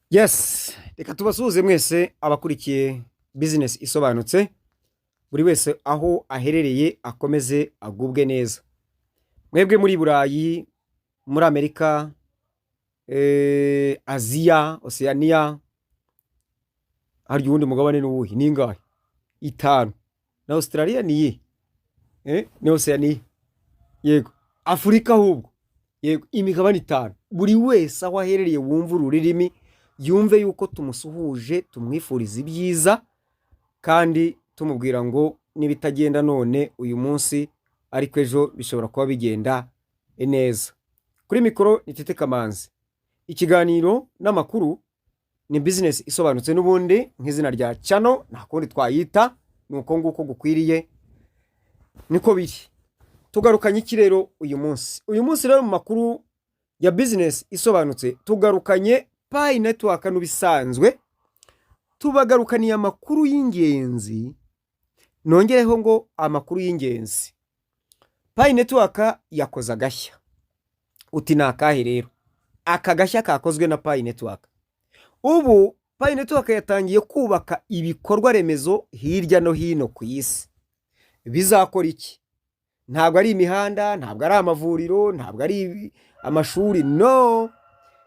Yes, reka tubasuhuze mwese abakurikiye Bizinesi Isobanutse, buri wese aho aherereye akomeze agubwe neza. Mwebwe muri Burayi, muri Amerika, Aziya, Oseyaniya, harya uwundi mugabane ni uwuhe? Ni ingahe? Itanu. Na Australia ni iyihe? Ni Oseyaniya. Yego. Afurika ahubwo. Yego, imigabane itanu. Buri wese aho aherereye wumva ururimi, yumve yuko tumusuhuje, tumwifuriza ibyiza kandi tumubwira ngo n'ibitagenda none uyu munsi ariko ejo bishobora kuba bigenda neza. Kuri mikoro ni Tete Kamanzi. Ikiganiro n'amakuru ni Bizinesi Isobanutse n'ubundi nk'izina rya channel, nta kundi twayita, ni uko nguko gukwiriye, niko biri. Tugarukanye iki rero uyu munsi? Uyu munsi rero mu makuru ya Bizinesi Isobanutse tugarukanye Pi Network n'ubisanzwe, tubagarukaniye amakuru y'ingenzi, nongereho ngo amakuru y'ingenzi. Pi Network yakoze agashya. Uti ni akahe rero? Aka gashya kakozwe na Pi Network. Ubu Pi Network yatangiye kubaka ibikorwa remezo hirya no hino ku isi. Bizakora iki? Ntabwo ari imihanda, ntabwo ari amavuriro, ntabwo ari amashuri, no.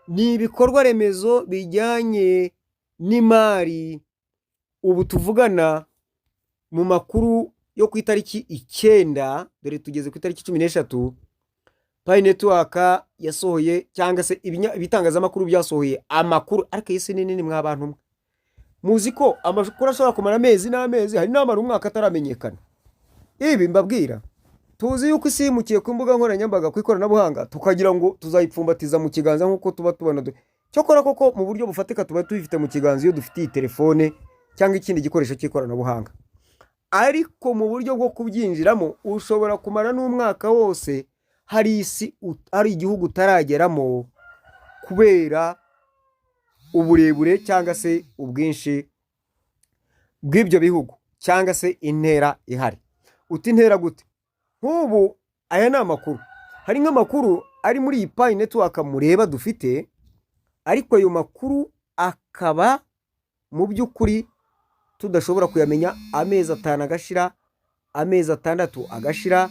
Ni ibikorwa remezo bijyanye n'imari. Ubu tuvugana mu makuru yo ku itariki 9, dore tugeze ku itariki 13, Pi Network yasohoye cyangwa se ibitangazamakuru byasohoye amakuru, ariko iyi si ni nini mwa bantu mwe. Muzi ko amakuru ashobora kumara amezi n'amezi, hari n'amara umwaka ataramenyekana. Ibi mbabwira, tuzi yuko isi yimukiye ku mbuga nkoranyambaga, ku ikoranabuhanga, tukagira ngo tuzayipfumbatiza mu kiganza nk'uko tuba tubona. Cyokora koko mu buryo bufatika tuba tubifite mu kiganza iyo dufite iyi telefone cyangwa ikindi gikoresho cy'ikoranabuhanga, ariko mu buryo bwo kubyinjiramo ushobora kumara n'umwaka wose hari isi hari igihugu utarageramo kubera uburebure cyangwa se ubwinshi bw'ibyo bihugu cyangwa se intera ihari. Uti intera gute? Nk'ubu aya ni amakuru, hari nk'amakuru ari muri iyi Pi Network mureba dufite, ariko ayo makuru akaba mu by'ukuri tudashobora kuyamenya amezi 5 agashira, amezi 6 agashira,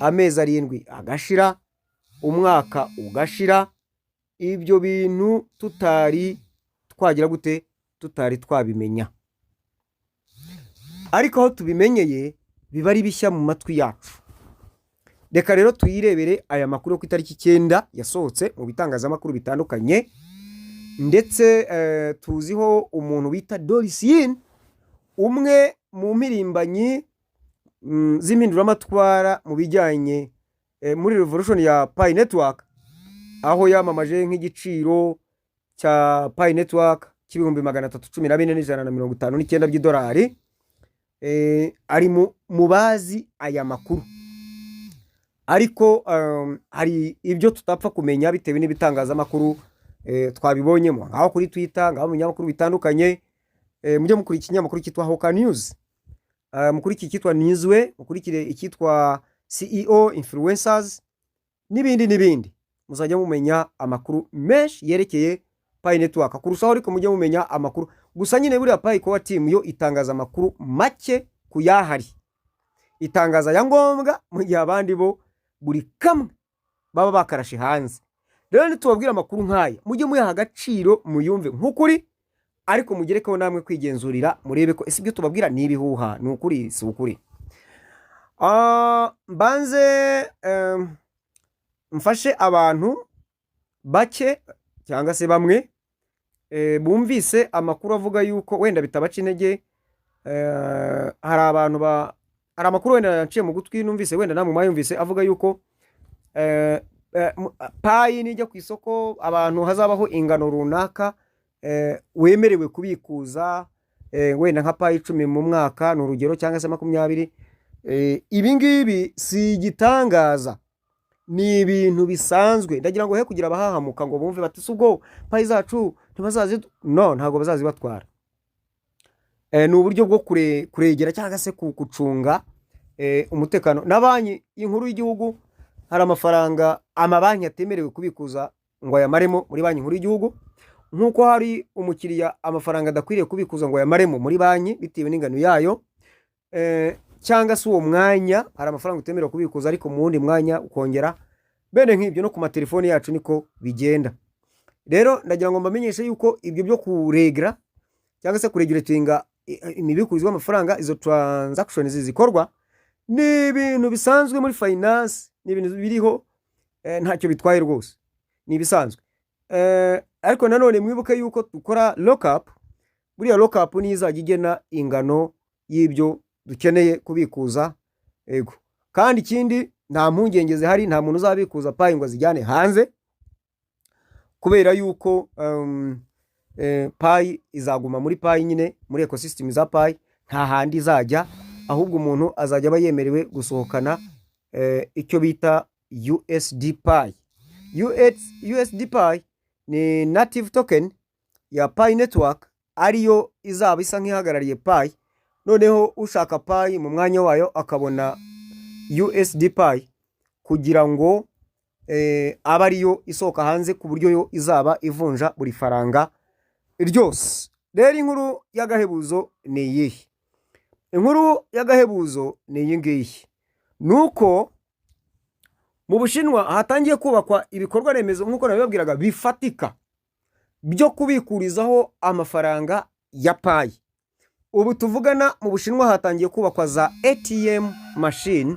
amezi 7 agashira, umwaka ugashira, ibyo bintu tutari twagira gute? Tutari twabimenya. Ariko aho tubimenyeye biba ari bishya mu matwi yacu. Reka rero tuyirebere aya makuru yo ku itariki 9 yasohotse mu bitangazamakuru bitandukanye, ndetse tuziho umuntu bita Doris Yin, umwe mu mpirimbanyi z'impinduramatwara mu bijyanye muri revolution ya Pi Network, aho yamamaje nk'igiciro cya Pi Network cya 314,159 by'idolari. Ari mu bazi aya makuru, ariko hari ibyo tutapfa kumenya bitewe n'ibitangazamakuru twabibonyemo, ngaho kuri Twitter, ngaho mu binyamakuru bitandukanye. Mujye mukurikira ikinyamakuru cyitwa Hoka News, mukurikire icyitwa Newswe, mukurikire icyitwa CEO Influencers n'ibindi n'ibindi, muzajya mumenya amakuru menshi yerekeye Pi Network kurushaho. Ariko mujye mumenya amakuru gusa nyine, buriya Pi Core Team yo itangaza amakuru make ku yahari, itangaza aya ngombwa, mu gihe abandi bo buri kamwe baba bakarashe hanze. Rero nitubabwira amakuru nk'aya mujye muyaha agaciro, muyumve nk'ukuri, ariko mugerekeho namwe kwigenzurira, murebe ko ese ibyo tubabwira ni ibihuha, ni ukuri, si ukuri. Mbanze mfashe abantu bake cyangwa se bamwe bumvise amakuru avuga yuko wenda bitabaca intege. Hari abantu ba hari amakuru wenda yaciye mu gutwi numvise, wenda namwe mwayumvise, avuga yuko Pi nijya ku isoko abantu hazabaho ingano runaka wemerewe kubikuza, wenda nka Pi 10 mu mwaka ni urugero, cyangwa se 20. Ibi ngibi si igitangaza, ni ibintu bisanzwe. Ndagira ngo he kugira abahahamuka ngo bumve bati: "Si ubwo Pi zacu ntibazazi?" No, ntabwo bazazibatwara. Ni uburyo bwo kuregera cyangwa se gucunga umutekano. Na Banki Inkuru y'Igihugu, hari amafaranga amabanki atemerewe kubikuza ngo ayamaremo muri Banki Nkuru y'Igihugu. Nk'uko hari umukiriya amafaranga adakwiriye kubikuza ngo ayamaremo muri banki bitewe n'ingano yayo, cyangwa se uwo mwanya hari amafaranga utemerewe kubikuza, ariko mu wundi mwanya ukongera. Bene nk'ibyo no ku matelefoni yacu niko bigenda. Rero ndagira ngo mbamenyeshe yuko ibyo byo kuregera cyangwa se kuregulatinga imibikurizo y'amafaranga, izo transactions zikorwa, ni ibintu bisanzwe muri finance, ni ibintu biriho, ntacyo bitwaye rwose, ni ibisanzwe. Ariko nanone mwibuke yuko dukora lockup. Buriya lockup niyo izajya igena ingano y'ibyo dukeneye kubikuza. Yego, kandi ikindi, nta mpungenge zihari, nta muntu uzabikuza Pi ngo azijyane hanze, kubera yuko Pi izaguma muri Pi nyine, muri ecosystem za Pi, nta handi izajya. Ahubwo umuntu azajya aba yemerewe gusohokana icyo bita USD Pi. USD Pi ni native token ya Pi Network, ariyo izaba isa nk'ihagarariye Pi. Noneho ushaka Pi mu mwanya wayo akabona USD Pi, kugira ngo abe ariyo isohoka hanze, ku buryo yo izaba ivunja buri faranga ryose. Rero inkuru y'agahebuzo ni iyihe? Inkuru y'agahebuzo ni iyi ngiyi: ni uko mu Bushinwa hatangiye kubakwa ibikorwa remezo, nk'uko nabibabwiraga, bifatika byo kubikurizaho amafaranga ya Pi. Ubu tuvugana, mu Bushinwa hatangiye kubakwa za ATM machine,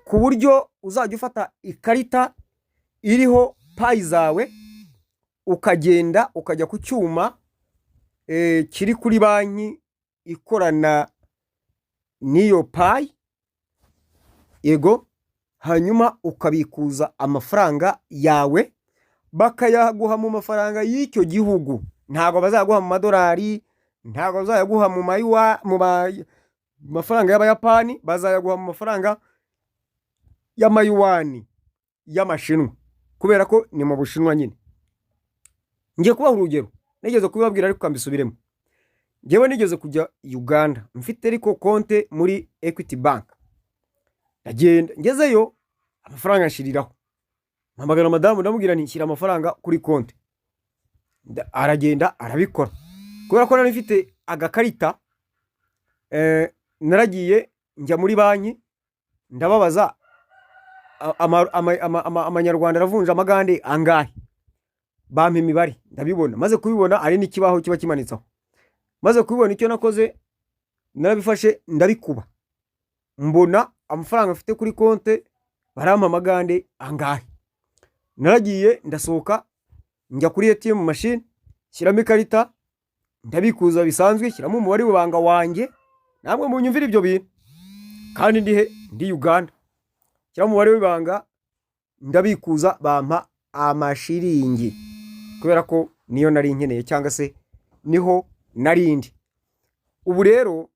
ku buryo uzajya ufata ikarita iriho Pi zawe, ukagenda ukajya ku cyuma kiri kuri banki ikorana n'iyo Pi, yego, hanyuma ukabikuza amafaranga yawe, bakayaguha mu mafaranga y'icyo gihugu. Ntabwo bazaguha mu madolari, ntabwo bazayaguha mu mayuwa, mu mafaranga y'Abayapani, bazayaguha mu mafaranga y'amayuwani y'Amashinwa, kubera ko ni mu Bushinwa nyine. Ngiye kubaha urugero, nigeze kubibabwira ariko mbisubiremo. Ngewe nigeze kujya Uganda mfite ariko konte muri Equity Bank. Ndagenda, ngezeyo amafaranga nshiriraho, mpamagara madamu, ndamubwira nti: "Shyira amafaranga kuri konti." Aragenda arabikora. Kubera ko nari mfite agakarita, naragiye njya muri banki, ndababaza: "Amanyarwanda aravunja amagande angahe?" Bampa imibare, ndabibona. Maze kubibona, hari n'ikibaho kiba kimanitseho, maze kubibona, icyo nakoze narabifashe ndabikuba, mbona amafaranga mfite kuri konte barampa amagande angahe. Naragiye, ndasohoka, njya kuri ATM machine, shyiramo ikarita, ndabikuza bisanzwe, shyiramo umubare w'ibanga wanjye. Namwe munyumvire ibyo bintu, kandi ndihe? Ndi Uganda. Shyiramo umubare w'ibanga, ndabikuza, bampa amashiringi, kubera ko niyo nari nkeneye cyangwa se niho nari ndi. Ubu rero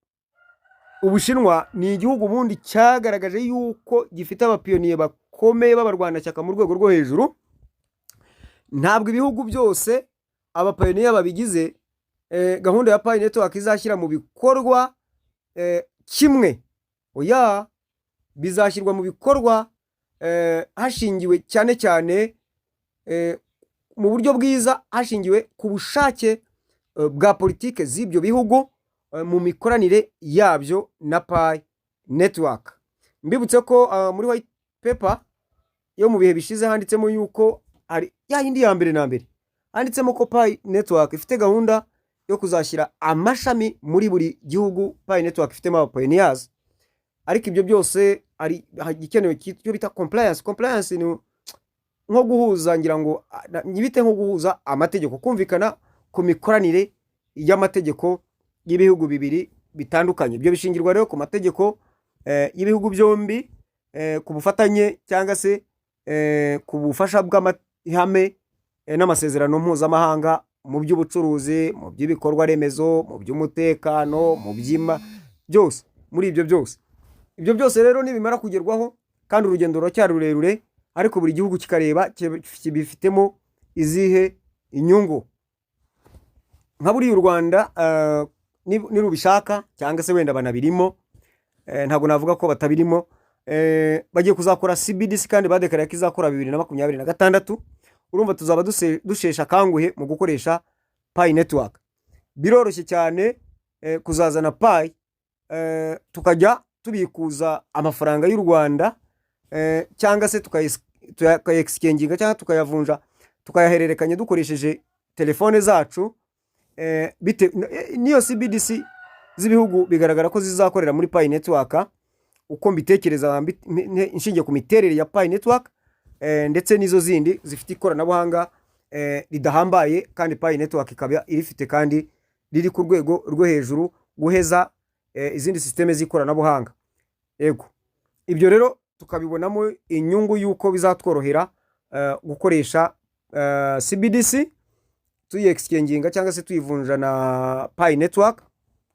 Ubushinwa ni igihugu ubundi cyagaragaje yuko gifite abapiyoniye bakomeye b'abarwanashyaka mu rwego rwo hejuru. Ntabwo ibihugu byose abapayoniya babigize gahunda ya Pi Network izashyira mu bikorwa kimwe. Oya, bizashyirwa mu bikorwa hashingiwe cyane cyane mu buryo bwiza, hashingiwe ku bushake bwa politike z'ibyo bihugu mu mikoranire yabyo na Pi Network. Mbibutse ko muri white paper yo mu bihe bishize handitsemo yuko hari ya yindi ya mbere na mbere, handitsemo ko Pi Network ifite gahunda yo kuzashyira amashami muri buri gihugu Pi Network ifitemo abapioneers. Ariko ibyo byose hari igikenewe icyo bita compliance. Compliance ni nko guhuza, ngira ngo nyibite nko guhuza amategeko, kumvikana ku mikoranire y'amategeko y'ibihugu bibiri bitandukanye. Ibyo bishingirwa rero ku mategeko y'ibihugu byombi, ku bufatanye cyangwa se ku bufasha bw'amahame n'amasezerano mpuzamahanga mu by'ubucuruzi, mu by'ibikorwa remezo, mu by'umutekano, mu by'ima byose. Muri ibyo byose, ibyo byose rero nibimara kugerwaho, kandi urugendo ruracyari rurerure, ariko buri gihugu kikareba kibifitemo izihe inyungu. Nka buriya u Rwanda nirubishaka, cyangwa se wenda banabirimo, ntabwo navuga ko batabirimo, bagiye kuzakora CBDC, kandi badekaraye ko izakora 2026. Urumva tuzaba dushesha akanguhe mu gukoresha Pi Network. Biroroshye cyane kuzazana Pi, tukajya tubikuza amafaranga y'u Rwanda, cyangwa se tukayexchanginga cyangwa tukayavunja, tukayahererekanya dukoresheje telefone zacu. N'iyo CBDC z'ibihugu bigaragara ko zizakorera muri Pi Network, uko mbitekereza nshingiye ku miterere ya Pi Network, ndetse n'izo zindi zifite ikoranabuhanga ridahambaye, kandi Pi Network ikaba irifite kandi riri ku rwego rwo hejuru guheza izindi sisiteme z'ikoranabuhanga. Yego, ibyo rero tukabibonamo inyungu y'uko bizatworohera gukoresha CBDC tuyexchanginga cyangwa se tuyivunja na Pi Network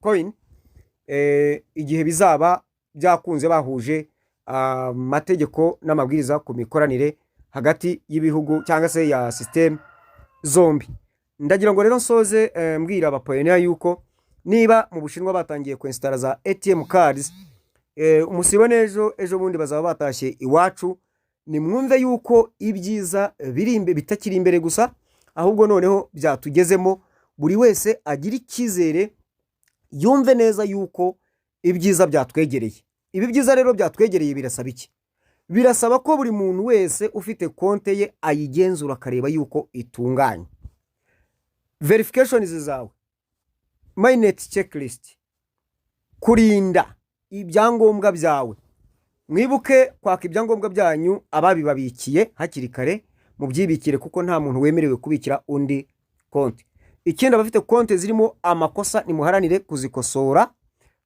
coin, igihe bizaba byakunze bahuje amategeko n'amabwiriza ku mikoranire hagati y'ibihugu cyangwa se ya sisiteme zombi. Ndagira ngo rero nsoze mbwira abapioneer yuko niba mu Bushinwa batangiye kwinstalla za ATM cards, umusibo n'ejo ejo bundi bazaba batashye iwacu. Nimwumve yuko ibyiza biri imbere, bitakiri imbere gusa, ahubwo noneho byatugezemo. Buri wese agira icyizere, yumve neza yuko ibyiza byatwegereye. Ibi byiza rero byatwegereye birasaba iki? Birasaba ko buri muntu wese ufite konte ye ayigenzura, akareba yuko itunganye, verifications zawe, mainnet checklist, kurinda ibyangombwa byawe. Mwibuke kwaka ibyangombwa byanyu ababibabikiye hakiri kare, mubyibikire, kuko nta muntu wemerewe kubikira undi konti. Ikindi, abafite konti zirimo amakosa, nimuharanire kuzikosora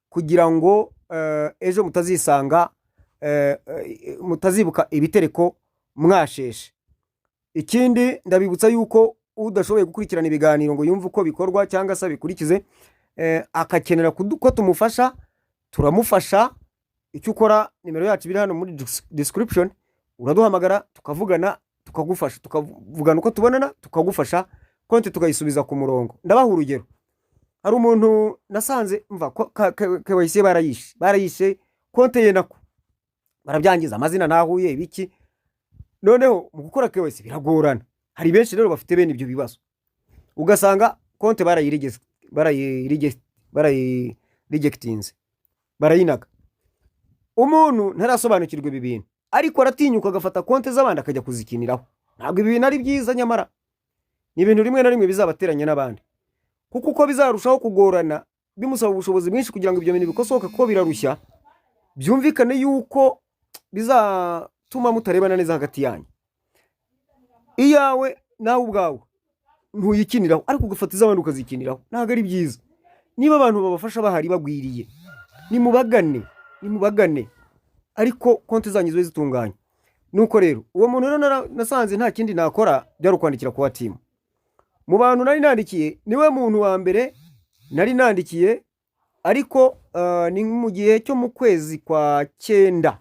kugira ngo ejo mutazisanga mutazibuka ibitereko mwasheshe. Ikindi, ndabibutsa yuko udashoboye gukurikirana ibiganiro ngo yumve uko bikorwa cyangwa se abikurikize, akakenera ko tumufasha, turamufasha. Icyo ukora, nimero yacu iri hano muri description, uraduhamagara tukavugana, tukagufasha, tukavugana uko tubonana, tukagufasha konti tukayisubiza ku murongo. Ndabaha urugero: hari umuntu nasanze mva ko KYC barayishe konti ye, nako barabyangiza, amazina ntahuye, ibiki. Noneho mu gukora KYC biragorana. Hari benshi rero bafite bene ibyo bibazo, ugasanga konti barayirejectinze, barayinaga. Umuntu ntarasobanukirwa ibi bintu, ariko aratinyuka agafata konti z'abandi akajya kuzikiniraho. Ntabwo ibi bintu ari byiza, nyamara ni ibintu rimwe na rimwe bizabateranya n'abandi, kuko uko bizarushaho kugorana, bimusaba ubushobozi bwinshi kugira ngo ibyo bintu bikosoke, kuko birarushya. Byumvikane yuko bizatuma mutarebana neza hagati yanyu. Iyawe nawe ubwawe ntuyikiniraho, ariko ugafata iz'abandi ukazikiniraho, ntabwo ari byiza. Niba abantu babafasha bahari bagwiriye, nimubagane, nimubagane, ariko konti zanyu zibe zitunganye. Nuko rero uwo muntu rero nasanze nta kindi nakora, byari ukwandikira core team. Mu bantu nari nandikiye, niwe muntu wa mbere nari nandikiye, ariko ni mu gihe cyo mu kwezi kwa 9.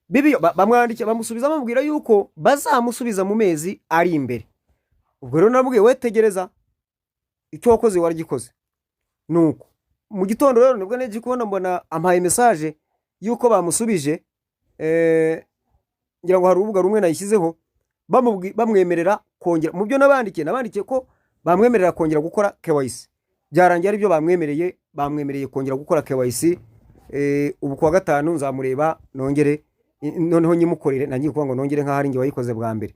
Bibi bamwandikiye, bamusubiza bamubwira yuko bazamusubiza mu mezi ari imbere. Ubwo rero namubwiye: "We tegereza, icyo wakoze waragikoze." Nuko mu gitondo rero nibwo nagiye kubona mbona ampaye message yuko bamusubije. Ngira ngo hari urubuga rumwe nayishyizeho, bamwemerera kongera. Mu byo nabandikiye ko bamwemerera kongera gukora KYC. Byarangiye ari byo bamwemereye, bamwemereye kongera gukora KYC. Ubu kuwa gatanu nzamureba, nongere noneho nyimukorere. Nangiye kuvuga ngo nongere nk'aho ari njye wayikoze bwa mbere.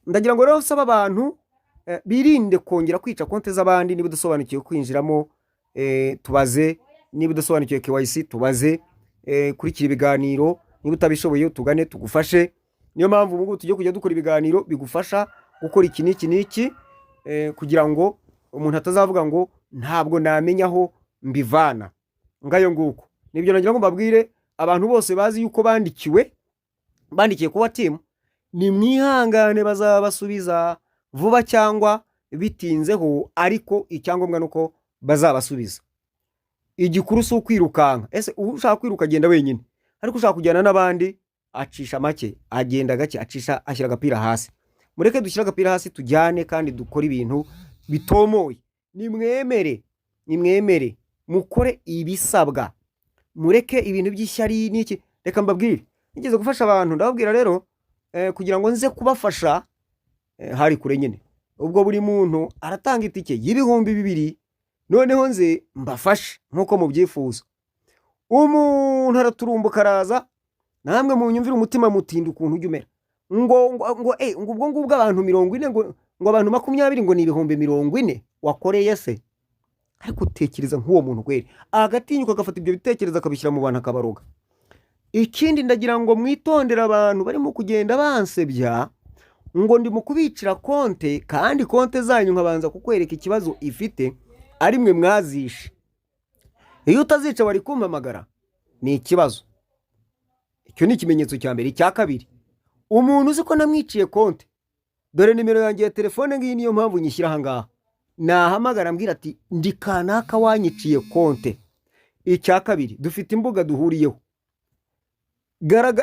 Ndagira ngo rero nsaba abantu birinde kongera kwica konti z'abandi. Niba udasobanukiwe kwinjiramo, tubaze. Niba udasobanukiwe KYC, tubaze. Kurikira ibiganiro. Niba utabishoboye, tugane tugufashe. Niyo mpamvu ubu ngubu tugiye kujya dukora ibiganiro bigufasha gukora iki n'iki n'iki, kugira ngo umuntu atazavuga ngo ntabwo namenya aho mbivana. Ngayo nguko, nibyo nagira ngo mbabwire. Abantu bose bazi yuko bandikiye core team, ni mwihangane, bazabasubiza vuba cyangwa bitinzeho, ariko icyangombwa ni uko bazabasubiza. Igikuru si ukwirukanka. Ese ushaka kwiruka agenda wenyine, ariko ushaka kujyana n'abandi acisha make, agenda gake, acisha, ashyira agapira hasi. Mureke dushyire agapira hasi, tujyane kandi dukore ibintu bitomoye. Nimwemere, nimwemere mukore ibisabwa, mureke ibintu by'ishyari n'iki. Reka mbabwire, nigeze gufasha abantu, ndababwira rero, kugira ngo nze kubafasha. Hari kure nyine. Ubwo buri muntu aratanga itike y'2000, noneho nze mbafashe nk'uko mubyifuza. Umuntu araturumbuka araza. Namwe munyumvire umutima mutinda ukuntu ujya umera, ngo ubwo ngubwo abantu 40, ngo abantu 20, ngo ni 40,000 wakoreye se? Ariko utekereza nk'uwo muntu kweri agatinyuka agafata ibyo bitekerezo akabishyira mu bantu akabaroga? Ikindi, ndagira ngo mwitondere abantu barimo kugenda bansebya ngo ndi mu kubicira konte, kandi konte zanyu nkabanza kukwereka ikibazo ifite ari mwe mwazishe. Iyo utazica bari kumpamagara, ni ikibazo. Icyo ni ikimenyetso cya mbere. Icya kabiri, umuntu uzi ko namwiciye konte, dore nimero yanjye ya telefone ngiyi, niyo mpamvu nyishyira aha ngaha, nahamagara ambwira ati: "Ndi kanaka wanyiciye konte." Icya kabiri, dufite imbuga duhuriyeho.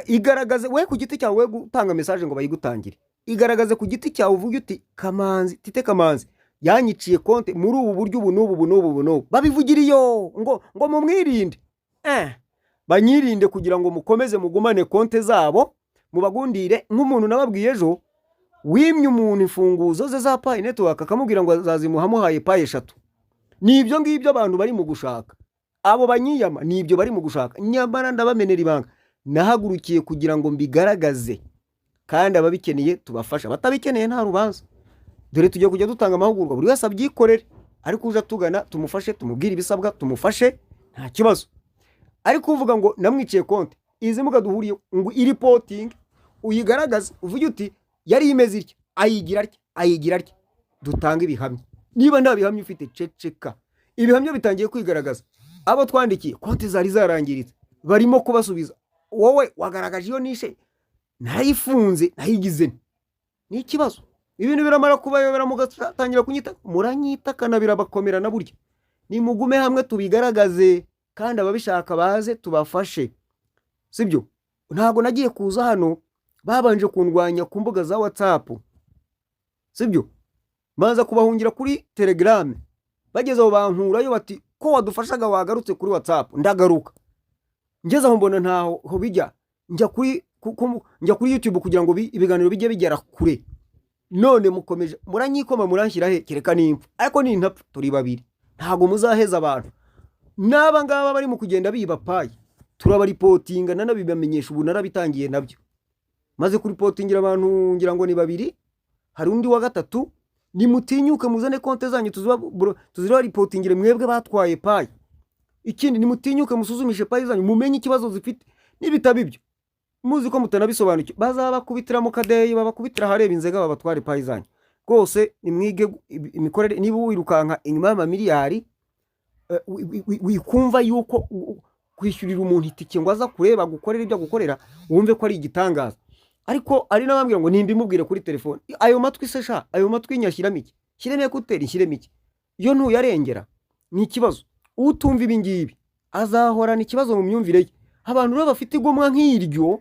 Igaragaze we ku giti cyawe, we gutanga message ngo bayigutangire. Igaragaze ku giti cyawe, uvuge uti: "Kamanzi Tite Kamanzi yanyiciye konte muri ubu buryo, ubu n'ubu, ubu n'ubu, ubu n'ubu." Babivugira iyo ngo mumwirinde, banyirinde kugira ngo mukomeze mugumane konte zabo, mubagundire nk'umuntu nababwiye ejo wimye umuntu imfunguzo ze za Pi Network, akamubwira ngo azazimuha amuhaye Pi 3. Ni ibyo ngibyo abantu bari mu gushaka. Abo banyiyama ni ibyo bari mu gushaka, nyamara ndabamenera ibanga. Nahagurukiye kugira ngo mbigaragaze, kandi ababikeneye tubafasha, abatabikeneye nta rubanza. Dore tujya kujya dutanga amahugurwa, buri wese abyikorere, ariko uje atugana tumufashe, tumubwire ibisabwa, tumufashe, nta kibazo. Ariko uvuga ngo namwiciye konti, izi mbuga duhuriye ngo iripotingi uyigaragaze, uvuge uti: "Yari imeze itya, ayigira atya, ayigira atya." Dutange ibihamya. Niba nta bihamya ufite, ceceka. Ibihamya bitangiye kwigaragaza. Abo twandikiye konti zari zarangiritse barimo kubasubiza. Wowe wagaragaje iyo nishe, narayifunze, nayigize nte? Ni ikibazo. Ibintu biramara kubayobera, mugatangira kunyita, muranyitakana, birabakomerana. Burya nimugume hamwe tubigaragaze, kandi ababishaka baze tubafashe, sibyo? Ntabwo nagiye kuza hano babanje kundwanya ku mbuga za WhatsApp, sibyo? Baza kubahungira kuri Telegram, bageze aho bankurayo, bati: "Ko wadufashaga wagarutse kuri WhatsApp?" Ndagaruka, ngeze aho mbona ntaho bijya, njya kuri YouTube kugira ngo ibiganiro bijye bigera kure. None mukomeje muranyikoma, muranshyira he? Kereka nimpfa, ariko nintapfa turi babiri, ntabwo muzaheza abantu. N'aba ngaba bari mu kugenda biba Pi, turabaripotinga, nanabibamenyesha. Ubu narabitangiye nabyo, maze kuripotingira abantu ngira ngo ni babiri, hari undi wa gatatu. Nimutinyuke muzane konti zanyu tuzibaripotingire, mwebwe batwaye Pi. Ikindi, nimutinyuke musuzumishe Pi zanyu, mumenye ikibazo zifite. Nibitaba ibyo, muzi ko mutanabisobanukiwe, bazabakubitira mu kadeyi, babakubitira ahareba inzega, babatware Pi zanyu. Rwose nimwige imikorere. Niba wirukanka inyuma y'amamiliyari, wikumva yuko kwishyurira umuntu itike ngo aza kureba gukorera ibyo agukorera, wumve ko ari igitangaza. Ariko ari n'abambwira ngo nimbimubwire kuri telefone. Ayo matwi se sha, ayo matwi nyashyiramo iki? Shyiremo écouteurs, nshyiremo iki? Iyo ntuyarengera ni ikibazo. Utumva ibi ngibi azahorana ikibazo mu myumvire ye. Abantu rero bafite igomwa nk'iryo,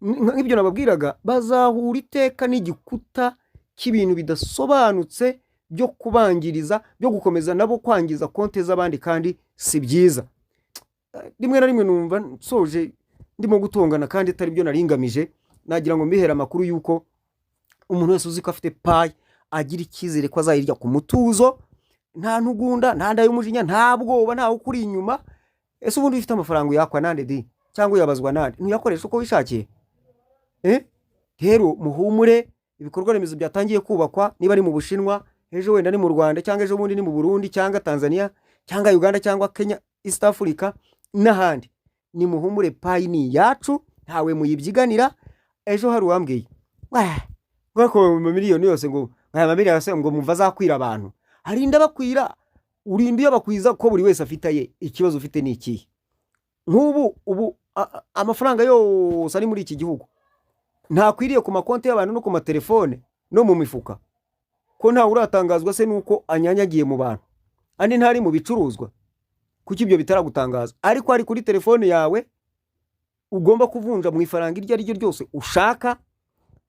nk'ibyo nababwiraga, bazahura iteka n'igikuta cy'ibintu bidasobanutse byo kubangiriza, byo gukomeza nabo kwangiza konti z'abandi, kandi si byiza. Rimwe na rimwe numva nsoje ndimo gutongana kandi atari byo nari ngamije. Nagira ngo mbihere amakuru y'uko umuntu wese uzi ko afite Pi agira icyizere ko azayirya ku mutuzo, nta ntugunda, nta nda y'umujinya, nta bwoba, ntawe ukuri inyuma. Ese ubundi ufite amafaranga uyakwa nande di, cyangwa uyabazwa nande? Ntuyakoresha uko wishakiye? Rero muhumure, ibikorwa remezo byatangiye kubakwa. Niba ari mu Bushinwa, ejo wenda ni mu Rwanda, cyangwa ejo bundi ni mu Burundi, cyangwa Tanzania, cyangwa Uganda, cyangwa Kenya, East Africa n'ahandi. Nimuhumure, Pi ni iyacu, ntawe muyibyiganira. Ejo hari uwambwiye wah, ngo mu miliyoni yose, ngo aya mamiliyoni yose ngo mumva azakwira abantu. Harinda bakwira, urinda iyo bakwiza ko buri wese afite aye. Ikibazo ufite ni ikihe? Nk'ubu ubu amafaranga yose ari muri iki gihugu ntakwiriye ku makonti y'abantu no ku matelefone no mu mifuka, ko ntawe uratangazwa se nuko anyanyagiye mu bantu, andi ntari mu bicuruzwa? Kuki ibyo bitaragutangaza, ariko ari kuri telefone yawe ugomba kuvunja mu ifaranga iryo ari ryo ryose ushaka?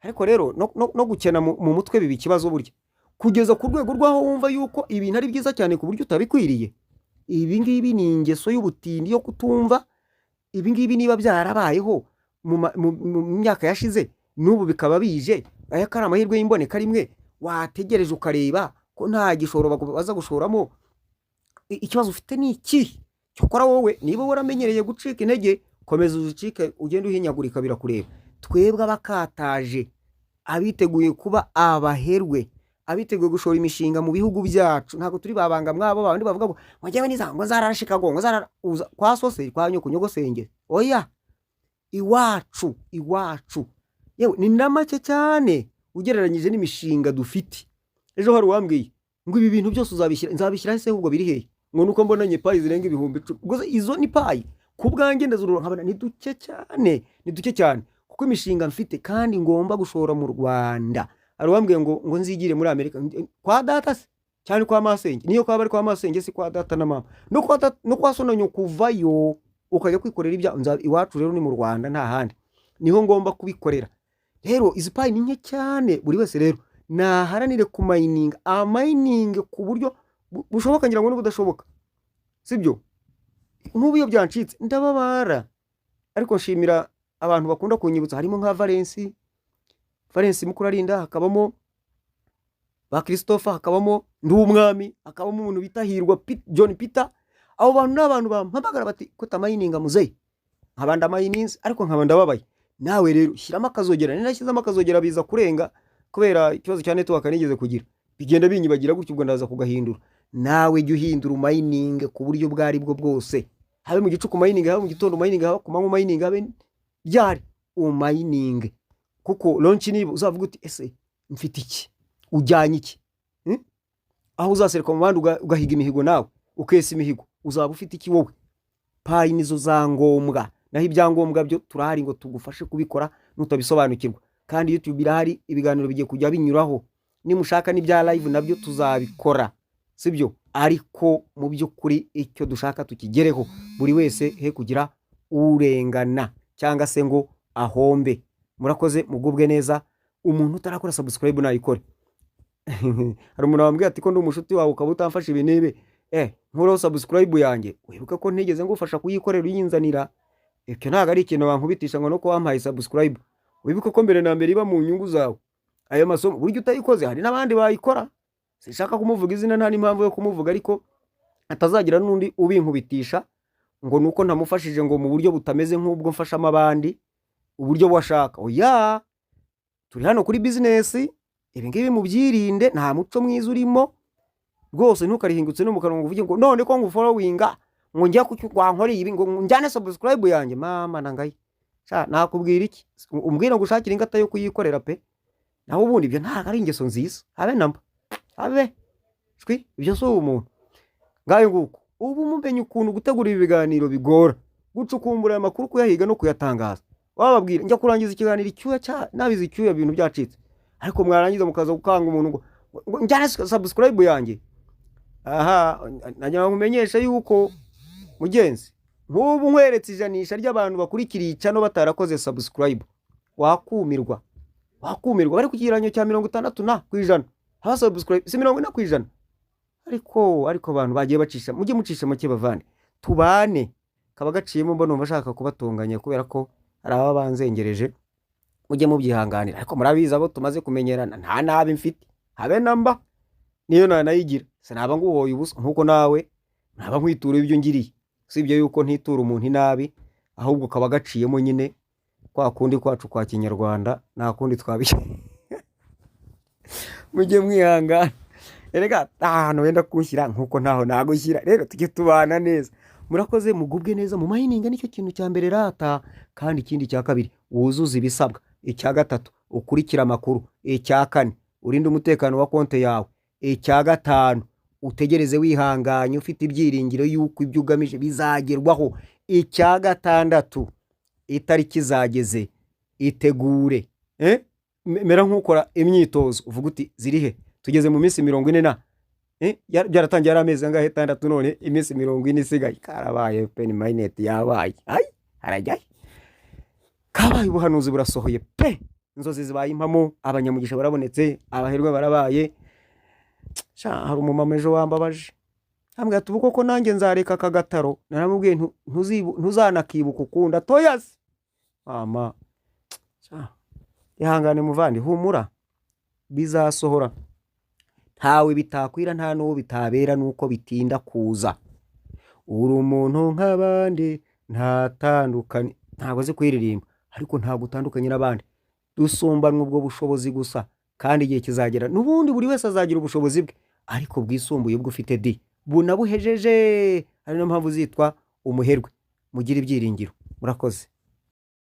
Ariko rero no gukena mu mutwe biba ikibazo burya, kugeza ku rwego rw'aho wumva yuko ibintu ari byiza cyane ku buryo utabikwiriye. Ibi ngibi ni ingeso y'ubutindi yo kutumva. Ibi ngibi niba byarabayeho mu myaka yashize, n'ubu bikaba bije. Aya ko ari amahirwe y'imboneka rimwe, wategereje ukareba ko nta gishoro baza gushoramo. Ikibazo ufite ni iki? Cyokora wowe niba waramenyereye gucika intege, komeza uzicike, ugende uhinyagurika, birakureba. Twebwe abakataje, abiteguye kuba abaherwe, abiteguye gushora imishinga mu bihugu byacu, ntabwo turi babanga mwabo babandi bavuga ngo njyewe niza ngo nzarara Chicago, ngo nzarara uza kwa sose, kwa nyoko nyogosenge. Oya, iwacu, iwacu yewe ni na make cyane ugereranyije n'imishinga dufite. Ejo hari uwambwiye ngo ibi bintu byose uzabishyira, nzabishyira ese ahubwo biri hehe? Ngo nuko mbonanye Pi zirenga 10,000. Ubwo se izo ni Pi? Ku bwanjye ndazurura nkabona ni duke cyane, ni duke cyane, kuko imishinga mfite kandi ngomba gushora mu Rwanda. Hari uwambwiye ngo nzigire muri Amerika kwa data se cyane kwa masenge. Niyo kwaba ari kwa masenge, si kwa data na mama, no kwa data, no kwa so na nyoko, kuvayo ukajya kwikorera ibya iwacu. Rero ni mu Rwanda, nta handi, niho ngomba kubikorera. Rero izi Pi ni nke cyane. Buri wese rero naharanire kumayininga, amayininge ku buryo bushoboka, ngira ngo n'ubudashoboka sibyo. Nk'ubu iyo byancitse ndababara, ariko nshimira abantu bakunda kunyibutsa, harimo nka Valensi, Valensi Mukurarinda, hakabamo ba Christopher, hakabamo Nduwumwami, hakabamo umuntu bita Hirwa John Peter. Abo bantu ni abantu bampamagara bati ko tamayininga muzeyi, nkaba ndamayininze ariko nkaba ndababaye. Nawe rero shyiramo akazogera. Ni nashyizemo akazogera biza kurenga kubera ikibazo cya network nigeze kugira, bigenda binyibagira gutyo, ubwo ndaza kugahindura. Nawe jya uhindura umayininge ku buryo ubwo ari bwo bwose, habe mu gicuku umayininge, habe mu gitondo umayininge, habe ku manywa umayininge, habe ryari umayininge, kuko launch niba uzavuga uti ese mfite iki, ujyanye iki? Aho uzasereka mu bandi ugahiga imihigo, nawe ukesa imihigo, uzaba ufite iki wowe? Pi nizo za ngombwa, naho ibyangombwa byo turahari ngo tugufashe kubikora nutabisobanukirwa. Kandi YouTube irahari, ibiganiro bigiye kujya binyuraho. Nimushaka n'ibya live nabyo tuzabikora, sibyo? Ariko mu by'ukuri icyo dushaka tukigereho, buri wese he kugira urengana cyangwa se ngo ahombe. Murakoze, mugubwe neza. Umuntu utarakora subscribe nayikore. Hari umuntu wambwiye ati ko ndi umushuti wawe ukaba utamfasha ibi n'ibi, nkureho subscribe yanjye. Wibuke ko ntigeze ngufasha kuyikorera uyinzanira. Ibyo ntabwo ari ikintu wankubitisha ngo nuko wampaye subscribe. Wibuke ko mbere na mbere iba mu nyungu zawe. Ayo masomo burya utayikoze hari n'abandi bayikora. Sinshaka kumuvuga izina, nta n'impamvu yo kumuvuga, ariko hatazagira n'undi ubinkubitisha ngo nuko ntamufashije ngo mu buryo butameze nk'ubwo mfashamo abandi, uburyo washaka. Oya, turi hano kuri business. Ibi ngibi mubyirinde, nta muco mwiza urimo rwose. Ntukarihingutse no mu kanwa ngo uvuge ngo none ko ngufollowinga, ngo njya kuki wankoreye ibi, ngo njyane subscribe yanjye. Mama nangaye sha, nakubwira iki? Umbwira ngo ushakire ingata yo kuyikorera pe. Naho ubundi ibyo ntabwo ari ingeso nziza, habe namba, habe shwi. Ibyo si ubumuntu. Ngayo nguko. Ubu mumenye ukuntu gutegura ibi biganiro bigora, gucukumbura aya makuru, kuyahiga no kuyatangaza. Wababwira njya kurangiza ikiganiro icyuya cya nabize icyuya, ibintu byacitse, ariko mwarangiza mukaza gukanga umuntu ngo njyane subscribe yanjye. Aha nagira ngo nkumenyeshe yuko mugenzi, nk'ubu nkweretse ijanisha ry'abantu bakurikiriye icano batarakoze subscribe, wakumirwa, wakumirwa. Bari ku kigereranyo cya 60% haba subscribe si 40%. Ariko abantu bagiye bacisha, mujye mucisha make bavane tubane. Kaba gaciyemo, mbona numva ashaka kubatunganya kubera ko hari ababa banzengereje, mujye mubyihanganira. Ariko murabizi, abo tumaze kumenyerana, nta nabi mfite habe namba, niyo nanayigira sinaba nguhoye ubusa, nkuko nawe naba nkwitura ibyo ngiriye. Usibye yuko ntitura umuntu inabi, ahubwo kaba gaciyemo nyine, kwa kundi kwacu kwa kinyarwanda, nta kundi twabishyira, mujye mwihangana. Erega nta hantu wenda kunshyira nkuko ntaho nagushyira. Rero tujye tubana neza. Murakoze, mugubwe neza mu mayininga, nicyo kintu cya mbere rata. Kandi ikindi cya kabiri, wuzuze ibisabwa. Icya gatatu, ukurikire amakuru. Icya kane, urinde umutekano wa konti yawe. Icya gatanu, utegereze wihanganye ufite ibyiringiro y'uko ibyo ugamije bizagerwaho. Icya gatandatu, itariki zageze, itegure. Mera nk'ukora imyitozo, uvuga uti ziri he? Tugeze mu minsi 40 na byaratangiye ari amezi angahe? 6. None iminsi 40 isigaye. Karabaye, open mainnet yabaye. Ay, harajyayo. Kabaye, ubuhanuzi burasohoye pe, inzozi zibaye impamo, abanyamugisha barabonetse, abaherwe barabaye. Sha, hari umumama ejo wambabaje, ambwira ati ubu koko nanjye nzareka aka gataro? Naramubwiye ntuzanakibuka ukunda toyasi. Mama sha, ihangane muvandi, humura. Bizasohora. Ntawe bitakwira, nta n'uwo bitabera, nuko bitinda kuza. Uri umuntu nk'abandi, ntatandukanye. Ntabwo azi kuyiririmba, ariko ntabwo utandukanye n'abandi. Dusumbanwa ubwo bushobozi gusa, kandi igihe kizagera n'ubundi buri wese azagira ubushobozi bwe, ariko bwisumbuye ubwo ufite di bunabuhejeje. Ari niyo mpamvu uzitwa umuherwe. Mugire ibyiringiro. Murakoze.